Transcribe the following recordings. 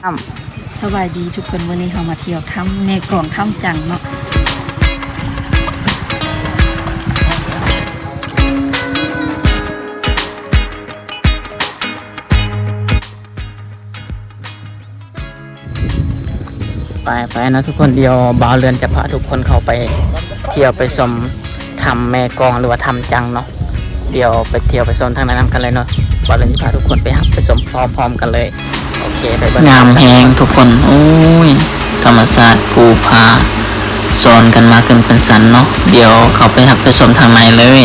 ອ້ຳ ສະບາຍດີທຸກຄົນ, ມື້ນີ້ເຮົາມາທ່ຽວຖ້ຳແມ່ກອງ ຖ້ຳຈັງເນາະ. ໄປໆ ເນາະທຸກຄົນ, ດຽວບ່າວເລື່ອນຈະພາທຸກຄົນເຂົ້າໄປທ່ຽວໄປຊົມຖ້ຳແມ່ກອງ ຫຼືວ່າຖ້ຳຈັງເນາະ. ດຽວໄປທ່ຽວໄປຊົມທາງໃນນຳກັນເລີຍເນາະ. ບ່າວເລື່ອນຈະພາທຸກຄົນໄປຮັບໄປຊົມພ້ອມໆກັນເລີຍ. ໂອເຄ ໄປເບິ່ງ. ງາມແຮງທຸກຄົນ. ໂອ້ຍ ທຳມະຊາດພູຜາຊ້ອນກັນມາຂຶ້ນເປັນຊັ້ນເນາະ. ດຽວເຂົ້າໄປຮັບໄປຊົມທາງໃນເລີຍ.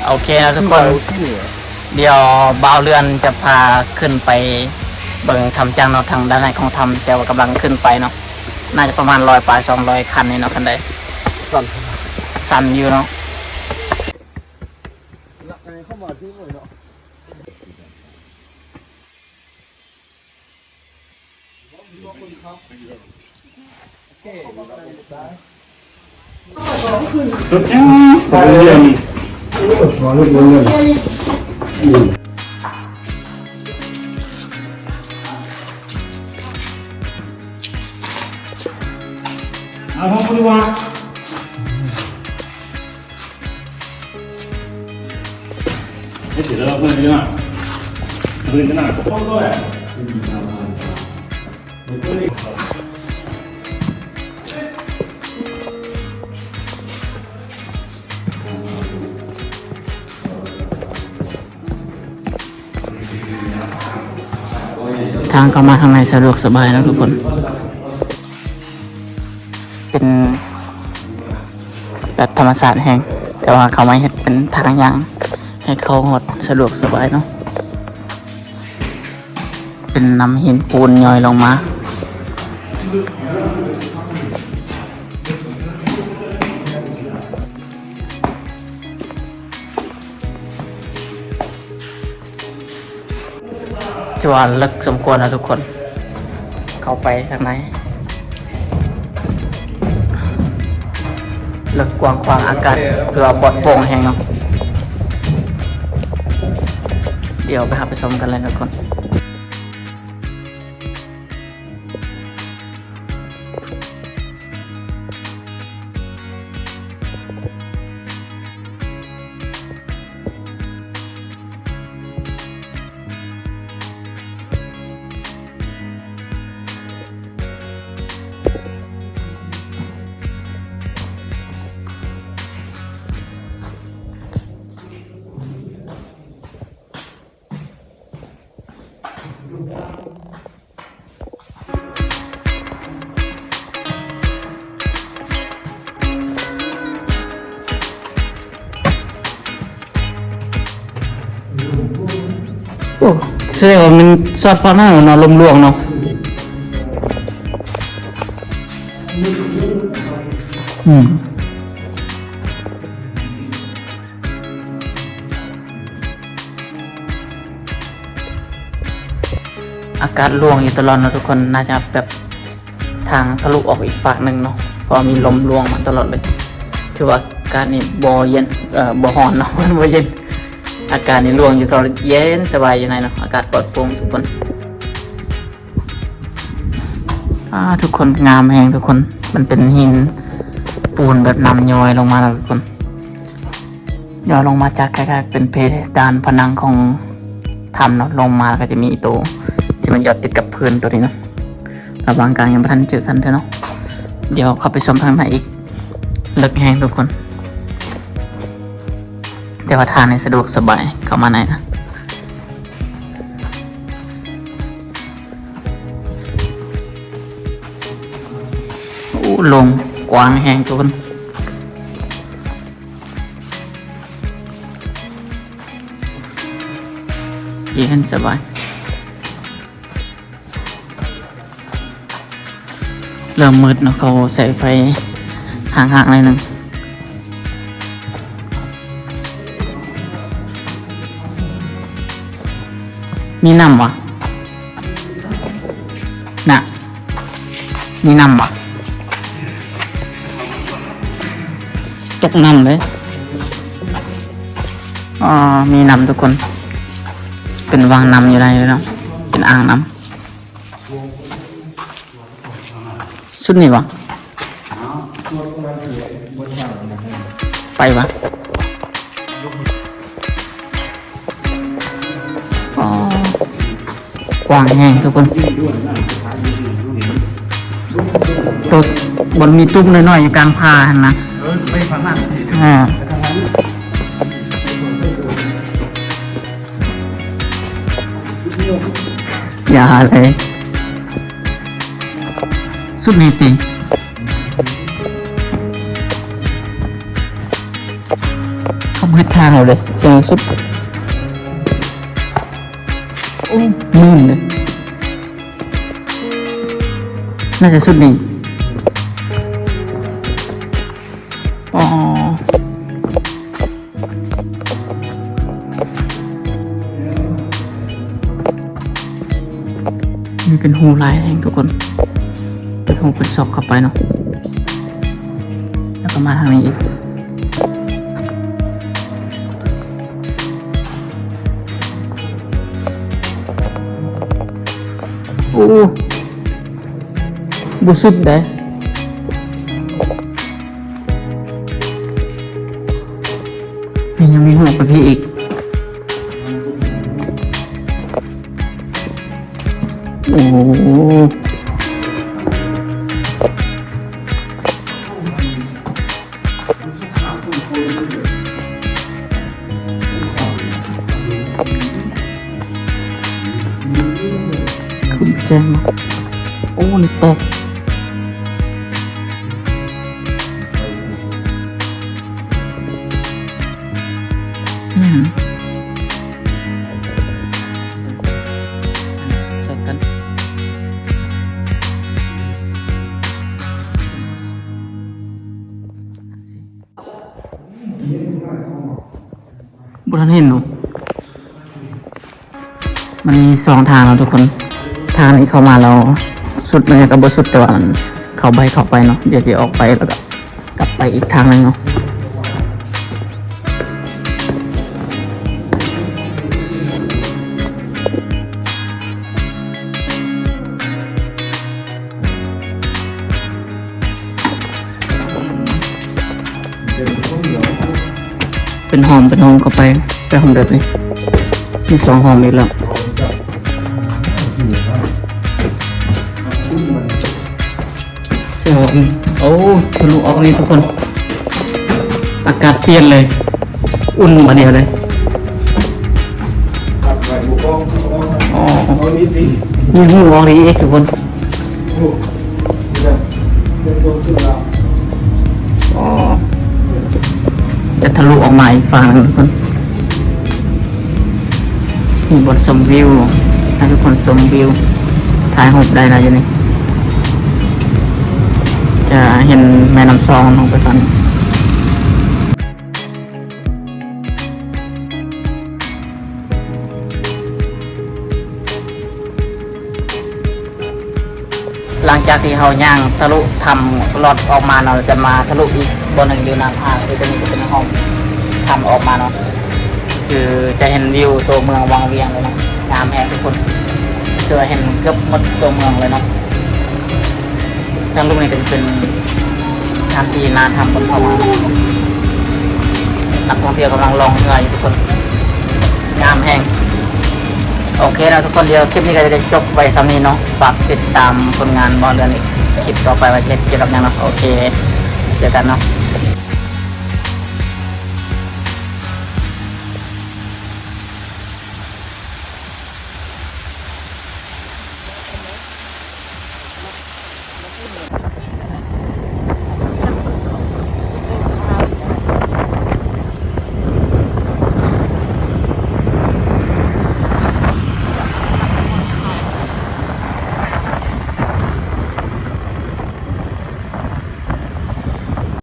ໂອເຄເນາະທຸກຄົນ, ດຽວບ່າວເລື່ອນຈະພາຂຶ້ນໄປເບິ່ງຖ້ຳຈັງເນາະ, ທາງດ້ານໃນຂອງຖ້ຳ, ແຕ່ວ່າກຳລັງຂຶ້ນໄປເນາະ. ໜ້າຈະປະມານຮ້ອຍປາຍ ສອງຮ້ອຍ ຂັ້ນນີ້ເນາະ, ຂັ້ນໄດສັນ ສັນຢູ່ເນາະ. ທາງເຂົ້າມາທາງໃນສະດວກສະບາຍເນາະທຸກຄົນ. ເປັນແບບທຳມະຊາດແຮງ, ແຕ່ວ່າເຂົາມາເຮັດເປັນທາງຍ່າງໃຫ້ເຂົ້າຮອດສະດວກສະບາຍເນາະ. ເປັນນ້ຳຫີນປູນຍ່ອຍລົງມາ. ຖືວ່າເລິກສົມຄວນນະທຸກຄົນ, ເຂົ້າໄປທາງໃນ ເລິກກວ້າງຂວາງ, ອາກາດຖືວ່າປອດໂປ່ງແຮງເນາະ. ດຽວໄປຮັບໄປຊົມກັນເລີຍທຸກຄົນ. ໂອ້ ສະແດງວ່າມັນຊອດຟ້າໜາວເນາະ, ລົມຫຼວງເນາະ. ອືມ. ອາກາດຫຼວງຢູ່ຕະຫຼອດເນາະທຸກຄົນ, ໜ້າຈະແບບທາງທະລຸອອກອີກຟາກໜຶ່ງເນາະ, ເພາະວ່າມີລົມຫຼວງມາຕະຫຼອດເລີຍ. ຖືວ່າອາກາດນີ້ບໍ່ເຢັນ, ເອີ ບໍ່ຮ້ອນເນາະ, ບໍ່ເຢັນ. ອາກາດນີ້ຫຼວງຢູ່ຕະຫຼອດ, ເຢັນສະບາຍຢູ່ໃນເນາະ, ອາກາດປອດໂປ່ງທຸກຄົນ. ອາ ທຸກຄົນ, ງາມແຮງທຸກຄົນ. ມັນເປັນຫີນປູນແບບນ້ຳຍ້ອຍລົງມາເນາະທຸກຄົນ, ຍ້ອຍລົງມາຈາກຄ້າຍໆເປັນເພດານຜະໜັງຂອງຖ້ຳເນາະ, ລົງມາແລ້ວກໍຈະມີໂຕທີ່ມັນຢອດຕິດກັບພື້ນໂຕນີ້ເນາະ. ລະຫວ່າງກາງຍັງບໍ່ທັນເຈີກັນເທື່ອເນາະ, ດຽວເຂົ້າໄປຊົມທາງໃນອີກ. ເລິກແຮງທຸກຄົນ, ແຕ່ວ່າທາງນີ້ສະດວກສະບາຍ, ເຂົ້າມາໃນ ໂອ້ ໂລ່ງກວ້າງແຮງທຸກຄົນ, ເຢັນສະບາຍ. ເລີ່ມມືດເນາະ, ເຂົາໃສ່ໄຟຫ້າງໆໜ້ອຍໜຶ່ງ. ມີນ້ຳຫວາ? ນະ ມີນ້ຳຫວາ? ຕົກນ້ຳເດ້. ອໍ ມີນ້ຳທຸກຄົນ, ເປັນວັງນ້ຳຢູ່ໃນເນາະ, ເປັນອ່າງນ້ຳ. ຊຸດນີ້ຫວາ? ໄປຫວາ? ອໍ ກວ້າງແຮງທຸກຄົນ, ໂຕບ່ອນມີຕຸ່ມນ້ອຍໆຢູ່ກາງຜາຫັ້ນນະ. ເອີ ໄປຝັ່ງນັ້ນ. ອ່າ ຢ່າເລີຍ. ສຸດນີ້ຕິ ເຂົາບໍ່ເຮັດທາງເອົາເລີຍ ເຊິ່ງສຸດ. ໂອ້ ມື່ນເລີຍ. ໜ້າຈະສຸດນີ້. ອໍ ມີເປັນຮູຫຼາຍແຮງທຸກຄົນ, ເປັນຮູເປັນຊອກເຂົ້າໄປເນາະ, ແລ້ວກໍມາທາງນີ້ອີກ. ໂອ້ ບໍ່ສຸດເດ້. ນີ້ຍັງມີຮູໄປພີ້ອີກ. ໂອ້ ຄື ແຈ້ງມາ. ໂອ້ ນີ້ແຕກ. ແມ່ນ ຊອກກັນ. ບໍ່ທັນເຫັນເນາະ. ມັນມີສອງທາງເນາະທຸກຄົນ. ທາງນີ້ເຂົ້າມາແລ້ວສຸດ ມັນກໍບໍ່ສຸດ ແຕ່ວ່າມັນເຂົ້າໄປ ເຂົ້າໄປເນາະ. ດຽວຊິອອກໄປ ແລ້ວກໍກັບໄປອີກທາງໜຶ່ງເນາະ. ເປັນຫ້ອງ ເປັນຫ້ອງເຂົ້າໄປ ໄປຫ້ອງແບບນີ້ ມີສອງຫ້ອງອີກແລ້ວ. ເຊິ່ງ ໂອ້ ທະລຸອອກນີ້ທຸກຄົນ ອາກາດປ່ຽນເລີຍ. ອຸ່ນບາດດຽວເລີຍ. ອໍ ມີຮູອອກນີ້ອີກທຸກຄົນ. ອໍ ຈະທະລຸອອກມາອີກຝັ່ງໜຶ່ງທຸກຄົນ. ມີບ່ອນຊົມວິວ ໃຫ້ທຸກຄົນຊົມວິວ ຖ່າຍຮູບໄດ້ນະຢູ່ນີ້. ຈະເຫັນແມ່ນ້ຳຊອງລົງໄປຝັ່ງ. ຫຼັງຈາກທີ່ເຮົາຍ່າງທະລຸຖ້ຳລອດອອກມາເນາະ ຈະມາທະລຸອີກບ່ອນໜຶ່ງຢູ່ໜ້າຜາ. ຄືຕົວນີ້ກໍເປັນຫ້ອງຖ້ຳອອກມາເນາະ ຄືຈະເຫັນວິວຕົວເມືອງວັງວຽງເລີຍເນາະ. ງາມແຮງທຸກຄົນ ຄືວ່າເຫັນເກືອບໝົດຕົວເມືອງເລີຍເນາະ. ທາງລຸ່ມນີ້ກໍຈະເປັນສະຖານທີ່ໜ້າຖ້ຳເພິ່ນເຂົ້າມາ. ນັກທ່ອງທ່ຽວກຳລັງລ່ອງເຮືອຢູ່ທຸກຄົນ. ງາມແຮງ. ໂອເຄເນາະທຸກຄົນ, ດຽວຄລິບນີ້ກໍຈະໄດ້ຈົບໄວ້ສ່ຳນີ້ເນາະ. ຝາກຕິດຕາມຜົນງານບ່າວເຮືອນອີກ ຄລິບຕໍ່ໄປວ່າຈະເຮັດກ່ຽວກັບຫຍັງເນາະ. ໂອເຄ ເຈີກັນເນາະ.